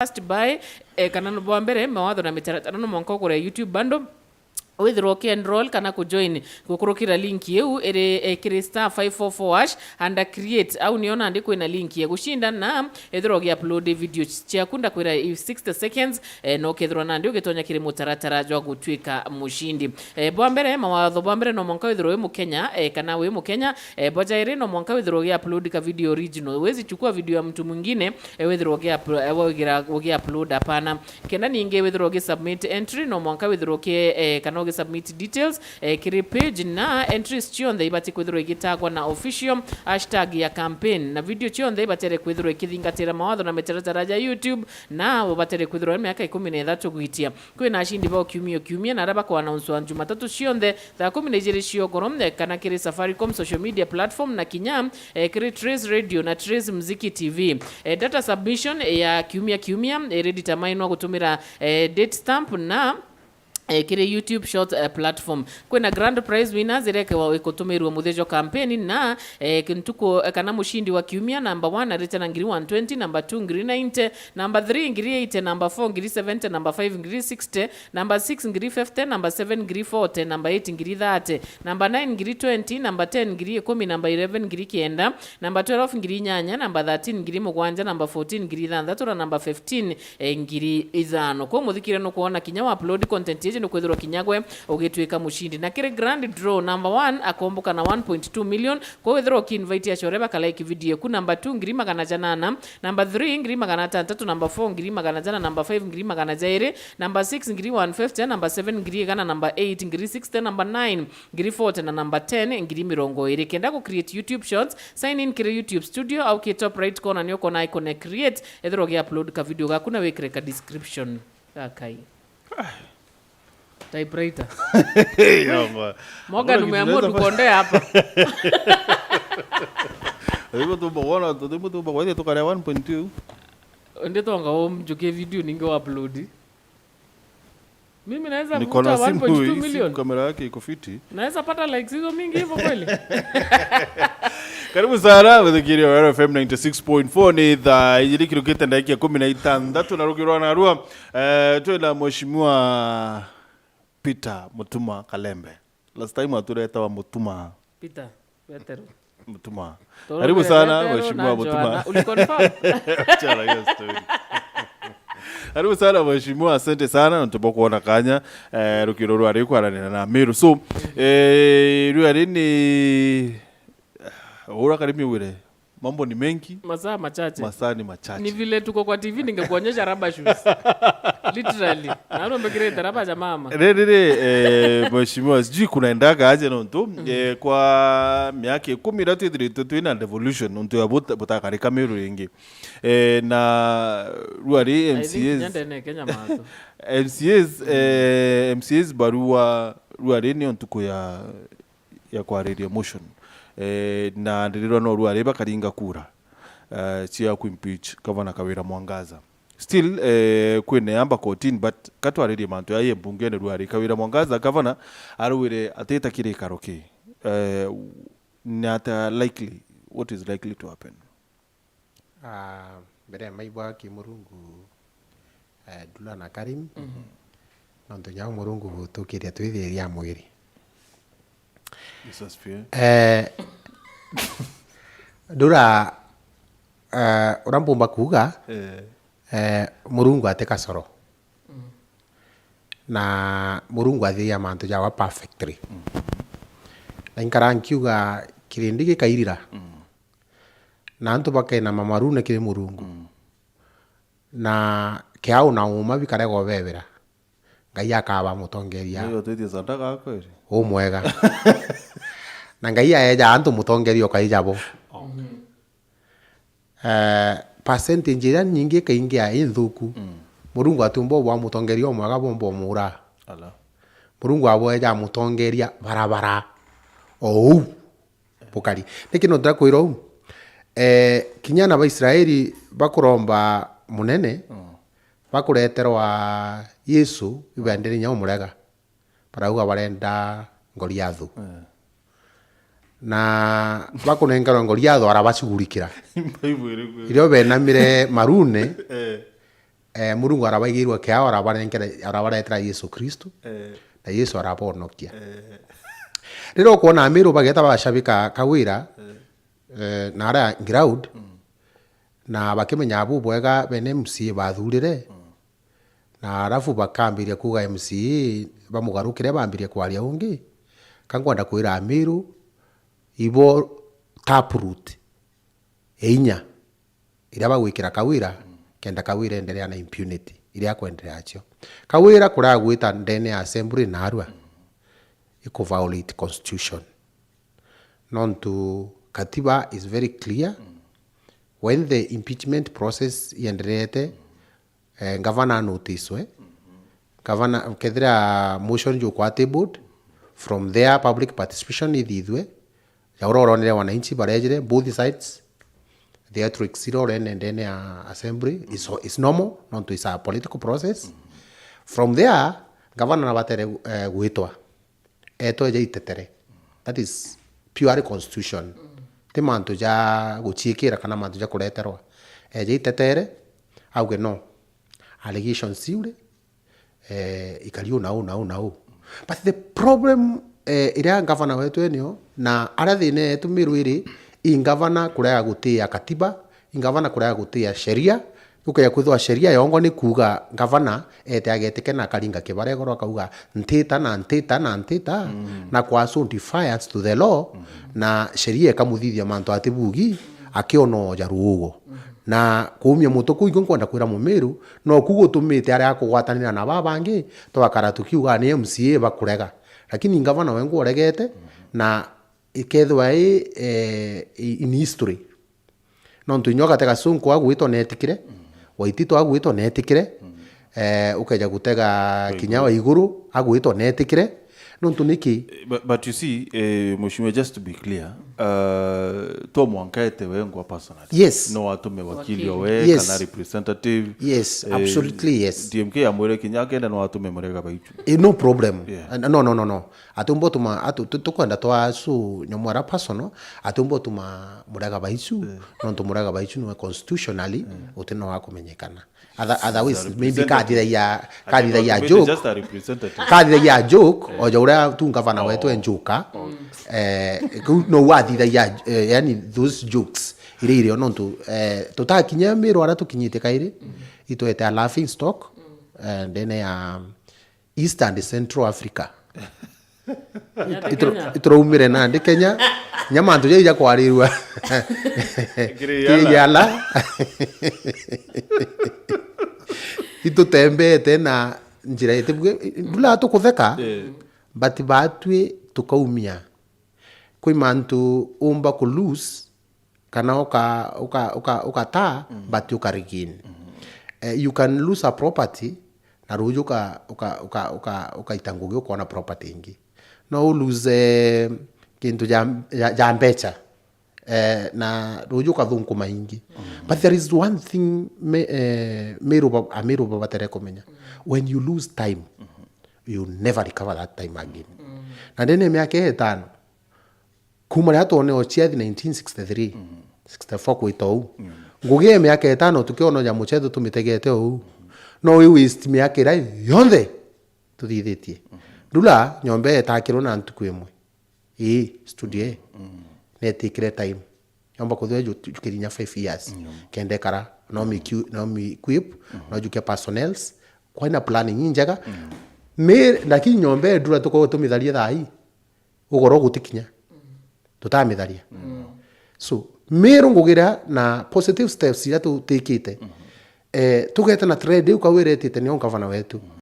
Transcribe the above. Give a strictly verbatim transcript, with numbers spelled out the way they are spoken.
first buy, eh, kana no bwa mbere, mawatho na mitaratara no mwanka ugure YouTube bundle, withirwa uki enroll kana ku join gukurukira link iu iri, eh, kiri star five four four hash under create. Au nio nandi kwina link ya gushinda na ethirwa ugi upload video ch-, ciaku, ndakwira i sixty seconds, eh, na ukethirwa nandi ugitonya kiri mutaratara jwa gutwika mushindi. Eh, bwa mbere, mawatho bwa mbere no mwanka withirwa wi Mukenya, eh, kana wi Mukenya, eh, bwa jairi no mwanka withirwa ugi upload ka video original. Wezi chukua video ya mtu mwingine, eh, withirwa ugi uplo-, eh, wagira-, ugi upload, hapana. Kenda ningi withirwa ugi submit entry, no mwanka withirwa uki-, eh, kana ugi submit details, eh, kiri page, na entries cionthe ibati kwithirwa igitagwa na official hashtag ya campaign, na video cionthe ibatere kwithirwa ikithingatira mawatho na mitaratara ja YouTube, na ubatere kwithirwa uri miaka ikumi na ithatu gwitia. Kwina ashindi ba o kiumia o kiumia, na aria bakwanaunswa Jumatatu cionthe thaa kumi na ijiri cia ugoro, eh, kana kiri Safaricom social media platform, na kinya, eh, kiri Trace Radio na Trace Mziki T V. Eh, data submission ya kiumia kiumia iri determinwa gutumira, eh, date stamp na, eh, kiri YouTube Short, eh, platform. Kwina grand prize winners iria ikewa-, ikutumirwa muthia jwa campaign, na, eh, kintuku, eh, kana mushindi wa kiumia, number one arite na ngiri one twenty, number two ngiri ninety, number three ngiri eighty, number four ngiri seventy, number five ngiri sixty, number six ngiri fifty, number seven ngiri forty, number eight ngiri thirty, number nine ngiri twenty, number ten ngiri ikumi, number eleven ngiri kenda, number twelve ngiri inyanya, number thirteen ngiri mugwanja, number fourteen ngiri ithanthatu, na number fifteen, eh, ngiri ithano. Kwou muthikire nukwona kinya wa upload content iji nukwithirwa kinya gwe ugitwika mushindi. Na kiri grand draw, number one akomboka na one point two million. Kwou withirwa uki invite achore baka like video eku. Number two ngiri magana janana, number three ngiri magana atantatu, number four ngiri magana jana, number five ngiri magana jairi, number six ngiri one fifty, number seven ngiri igana, number eight ngiri sixty, number nine ngiri forty, na number ten ngiri mirongo iri. Kenda ku create YouTube Shorts, sign in kiri YouTube Studio au ki top right corner ni ukona icon ya create, ethirwa ugi upload ka video gaku na wikire ka description gakai. Typewriter. Yama. Morgan, hakuna kitu umeamua tunaweza fa- tukondea hapa. Lazima tuomba kuona, lazima tuomba kwa ile tukarea one point two. Ndi tonga umjukie video ningi wa upload. Mimi naweza Niko vuta na simu one point two hii, simu million. Kamera yake iko fiti. Naweza pata likes hizo mingi hivyo kweli? Karibu sana, muthikiria wa R F M ninety six point four, ni thaa ijiri kirukite ndagika ikumi na itantatu na rugirwa na rua. Eh, twina Mheshimiwa Peter Mutuma Kalembe. Last time aturetawa Mutuma. Peter Petero. Mutuma. Toro Karibu sana, Petero Mheshimiwa na Mutuma. Joana. Uliconfirm? Achana hiyo story. Karibu sana, Mheshimiwa, asante sana, nontu bwa kuona kanya, eh, rukiro rwa riu kwaranira na Meru. So, eh, rua ri ni, ura karimi wire. Mambo ni mengi. Masaa machache. Masaa ni machache. Ni vile tuko kwa T V, ningekuonyesha rubber shoes. Literally. Na aro mbekirite rubber ja mama. Riri ri, eh, mheshimiwa, sijui kunaendaga aje nontu, eh, kwa miaka ikumi iria twithiritwe twina devolution nontu ya buta-, butakarika Meru ringi. Eh, na rua ri I think M C As, kinya ndene Kenya mato. M C As, eh, M C As barua rua ri ni ntuku ya ya kwariria motion. Eh, na ndirirwa no rua ri bakaringa kura, eh, cia ku impeach Governor Kawira Mwangaza. Still, eh, kwina yamba kotini, but katwaririe mantu ya ye mbungene rua ri Kawira Mwangaza, Governor, arugire atita kirikaro ki. Eh, ni ata likely, what is likely to happen? Ah, mbere ya maibwa ki Murungu, eh, Dula na Karim, mhm, nontu nyau Murungu gutukiria twithiria mwiri. Jesus fear. Eh, Dula, eh, uria mpumba kuuga, eh, eh, Murungu ati kasoro. Mm. Na Murungu athiria mantu jawa perfectly. Mm. Na inkara nkiuga kirindi gikairira. Mm. Na antu bakenama marune kiri Murungu. Mm. Na kiau na uuma bikarega ubebera. Ngai akaba mutongeria. Ngai utwitie sadaka kweli? Umwega. Na Ngai aeja antu mutongeria ukaija bo. Oh. Eh, percentage iria nyingi ikaingia i nthuku. Mm. Murungu atiumba ubwa mutongeria umwega bomba umuura. Ala. Murungu abweja mutongeria barabara. O uu. Bukari. Niki no ndirakwira uu? Eh, kinya na Baisraeli bakuromba munene, mm, bakureterwa Yesu, ibendera inya umurega. Barauga barenda Goliathu. Eh. Na bakunengerwa Goliathu, arabacugurikira. Bible iriku? Irio benamire marune, eh. eh, Murungu arabaigirwa kiao, arabarenkera, arabaretera Yesu Kristo, Eh, na Yesu arabonokia. Eh. Riria ukwona Amiru bageta bacabika Kawira, eh, na aria ground, na bakimenya bubwega bene M C A bathurire, na arafu bakambiria kuuga M C A bamugarukire, bambirie kwaria ungi. Ka nkwenda kwira Amiru, ibo taproot ya inya iria bagwikira Kawira, kenda Kawira endelea na impunity iria akwendelea acio. Kawira kuria agwita ndene ya assembly narua, iku violate constitution. Nontu katiba is very clear. When the impeachment process iendereete, eh, ngavana anoticwe. Ngavana, kethira motion jukwa tabled, from there public participation ithithwe, ya uria uronere wananchi barejire, both sides, theatrics iria urene ndene ya assembly is, is normal, nontu is a political process. From there, ngavana nabatere, eh, gwitwa, etwe ja itetere. That is purely constitution. Ti mantu ja guciikira kana mantu ja kureterwa. Eja itetere, auge no. Allegations iu ri, eh, ikari uu na uu na uu na uu. But the problem, eh, iria ngavana wetu enio, na aria thina yetu Miru iri, i ngavana kurega gutia katiba, i ngavana kurega gutia sheria, ukeja kwithwa sheria yongwa ni kuuga ngavana ete agetike na akaringa kibara igoro akauga, "Ntita na ntita na ntita," na kwa show defiance to the law, na sheria ikamuthithia mantu atibugi, akionoja ruugo. Na kuumia mutu kuu, igo nkwenda kwira Mumiru, no ku gutumite aria akugwatanira na baa bangi, twakara tukiuga ni M C A bakurega. Lakini ngavana wengwa uregete, na ikethwa i, eh, i, in history. Nontu inya ugate Gasunku agwitwa netikire, Waititu agwitwa netikire, eh, ukeja gutega kinya Waiguru agwitwa netikire. Nontu niki? But, but you see, eh, Mheshimiwa, just to be clear, uh, to mwanka ete wengwa personally. Yes. No atume wakili. Wakili. Owe, yes, kana representative. Yes, eh, absolutely, yes. D M K amwire kinya akenda no atume Murega Baichu. Eh, no problem. Yeah. Uh, no, no, no, no. Atiumba utuma, atu-, tu-, tukwenda twa su nyomwera personal, atiumba utuma Murega Baichu, eh, nontu Murega Baichu niwe constitutionally, eh, uti no wa kumenyekana. Other-, otherwise, maybe kathithagia, kathithagia joke. Just a representative. Kathithagia joke, eh, oja uria tu ngavana wetu e Njuka. Oh. Eh, ku-, no wathithagia, eh, yani those jokes. Iria irio nontu, eh, tutakinya Miru aria tukinyite kairi, itwete a laughing stock, eh, ndene ya East and Central Africa. Ituraumire nandi Kenya, nya mantu jau jakwarirua. Kiyala. Itutembeete na njira itibuge, ndula tukutheka, eh, but batwi tukaumia. Kwi mantu umba ku lose, kana uka, uka, uka, ukataa, mm, but uka regain. Mm-hmm. Eh, you can lose a property, na ruuju uka, uka, uka, uka, ukaita ngugi ukona property ingi. No u lose, eh, kintu ja, ja, ja mbecha, eh, na ruuju ukathunkuma ingi. Mm-hmm. But there is one thing me, eh, Miru ba-, Amiru babatere kumenya. Mm-hmm. When you lose time, mm-hmm, you never recover that time again. Mm-hmm. Na ndene miaka itano, kuma riria twone Ochiathi nineteen sixty-three, mm, sixty-four kwita uu. Mm. Ngugi ya miaka itano tukiona ja muchezo tumitegete uu. No wi waste miaka iria yonthe tuthithitie. Mm. Ndula nyomba etakirwo na ntuku imwe. Ii, studio ii. Mm. Netikire time. Yomba kuthia ju-, jukiri nya five years. Mm. Kenda ikara, no mi-, no mi-, equip, mm, no juke personnels. Kwaina planning injega. Mm. Mi, lakini nyomba ii ndula tukorwo tumitharie thaa ii. Ugoro gutikinya. Tutamitharia. Mm. So, Miru ngugira na positive steps iria tutikite. Mm. Eh, tugete na trend iu Kawira etite nio ngavana wetu.